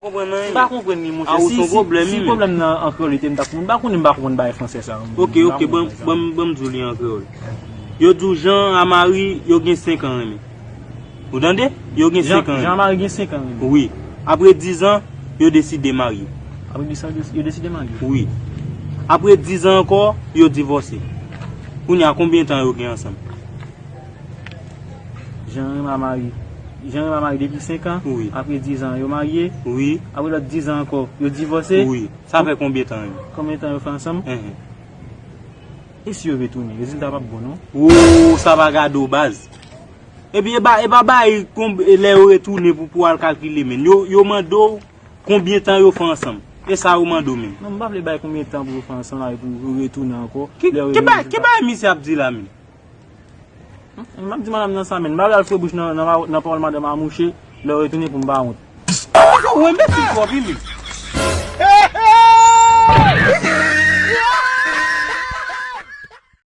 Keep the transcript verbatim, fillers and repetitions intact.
Konprann anyen. M pa konprann li, monchè. A, ou si, se yon si, pwoblèm, si wi, men pwoblèm nan an kreyòl li te, m t ap konprann. M pa konnen, m pa konprann bagay fransè sa, wi. Ok, ok, ban m, ban m, ban m di w li an kreyòl. Yo di w Jan a Mari, yo gen senk an renmen. Ou tande? Yo gen Jan, senk an Jan a renmen. Mari gen senk an renmen. Wi. Apre diz an, yo deside marye. Apre diz an, yo deside marye. Wi. Apre diz an ankò, yo divòse. Kounye a, konbyen tan yo gen ansanm? Jan renmen a Mari. Jan renmen a Mari depi senk an. Wi. Apre diz an, yo marye. Wi. Apre lòt diz an ankò, yo divòse. Wi. Sa fè konbyen tan yo? Konbyen tan yo fè ansanm? Enhen. E si yo retounen? Rezilta p ap bon, non. Woo, sa pa gade w, baz. Epi, e pa, e pa bay konb-, e lè yo retounen pou, pou al kalkile, men. Yo, yo mande w konbyen tan yo fè ansanm. E sa yo mande w, men. Non, m pa vle bay konbyen tan pou yo fè ansanm la, epi yo retounen ankò. Ki, lè yo ki bay, ki bay misye ap di la, men? Hmm, m ap di madanm nan sa, men. M pa vle al foure bouch nan, nan, nan pawòl madanm a mouche, lè yo retounen pou m pa wont. Ou enbesil twòp, wi, men.